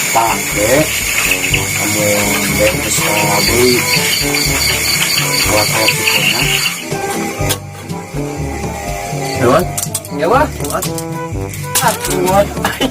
Pake kamu dek bisa beli alat-alat kituna. Lewat? Ya wah. Ah, kuat. Oke,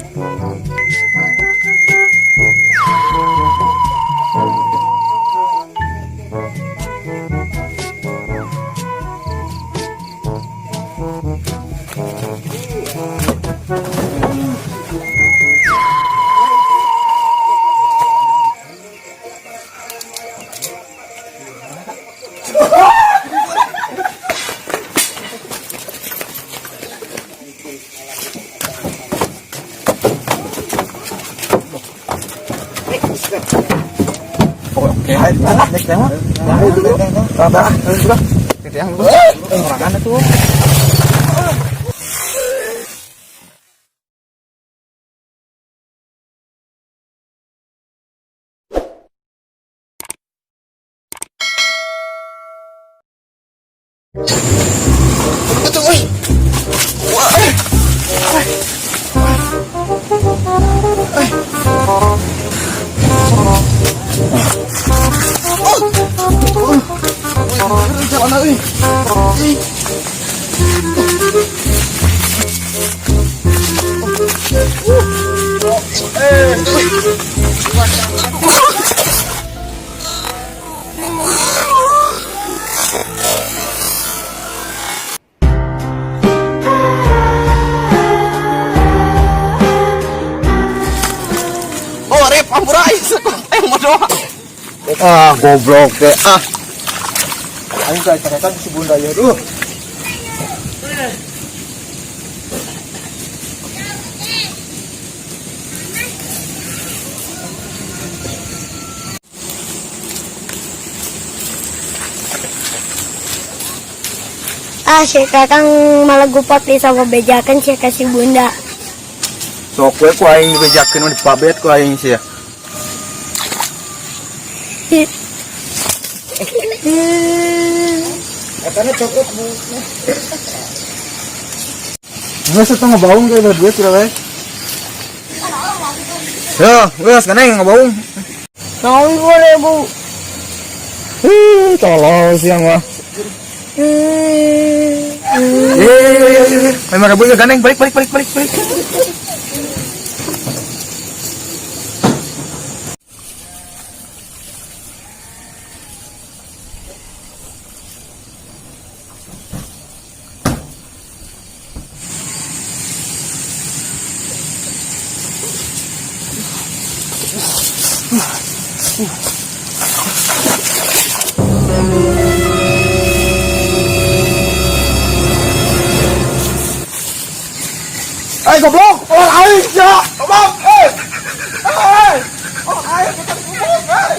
itu. Oh, rep ampura aing mau doa. Ah, goblok deh. Ah. Aing kayak carekan si bunda ya duh. Ah, si kakang malah gupat nih sama bejakan si kasih bunda. Sok we ku aing dibejakeun mah dipabet ku aing sih ya. Etana cokot bu. Geus eta ngabaung kayak duit sudah we. Yo, geus ganeng ngabaung. Tahun 2000. Ih, tolol siang mah. Eh, memang ribu ya ganeng balik balik balik balik balik. Eh goblok, orang aing ya. Goblok, eh. Eh. Orang aing kita goblok, eh.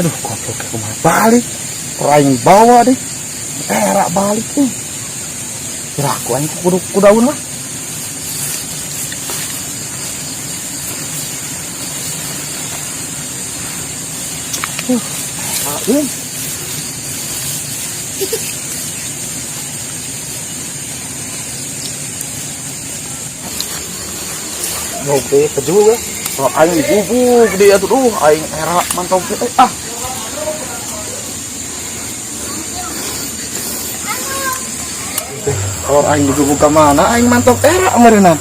Aduh, goblok aku mah balik. Orang aing bawa deh. Era balik nih. Kira aku aing kudu kudaun lah. Aing. Ngopi keju ya. Kalau aing digubuk dia tuh, duh, aing era mantap ah. Kalau aing digubuk ke mana, aing mantap era meureunan.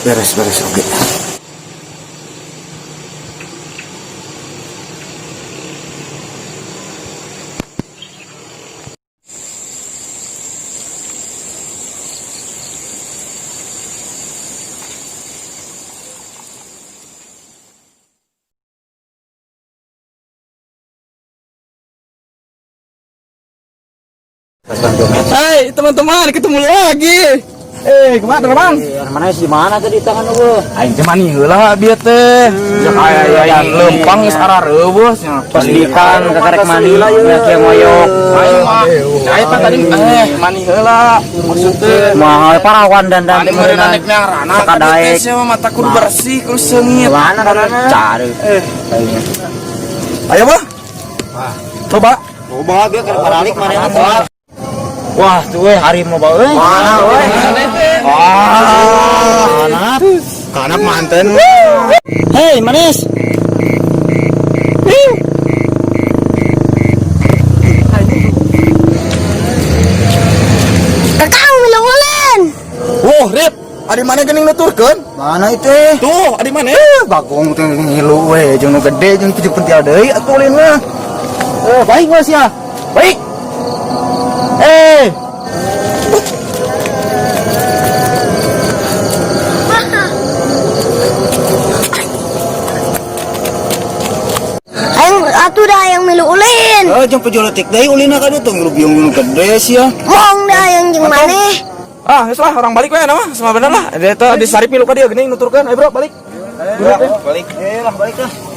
Beres beres, oke. Hai teman-teman, ketemu lagi. Eh, kemana, Bang? Mana sih, mana tadi tangan lu? Aing teh mani heula bieu teh. Ya kaya yang lempang geus arareuweus nya. Pas dikan kakarek mani, ya ngoyok. Aing mah, aing pan tadi mani heula. Maksud teh Mahal parawan dan dan mani meureun nek rana Sakadaek. teh mah mata kudu bersih, kudu seungit. Mana karena? Cari. Ayo, Bang. Coba. Coba dia ke paralik mana tuh. Wah, tuh we hari mau bawa euy. Mana we? Wah. Kanap. Kanap manten. Hei, manis. Kakang milu ulin. Wah, Rip. Adi mana geuning nuturkeun? Mana itu? Tuh, adi mana? Bagong teh ngilu we, jeung nu gede jeung tujuh pentil deui atuh ulin mah. Eh, baik Mas ya. Baik. Eh, Aing atuh dah yang milu ulin. eh jeung pejoletik deui ulina ka dieu tuh ngilu biung nu gede sia. Mong dah yang jeung maneh. Ah, geus lah orang balik we na mah, sama bener lah. Dia teh di Sarip milu ka dieu geuning nuturkeun. Ayo bro, balik. Balik. Eh lah balik lah.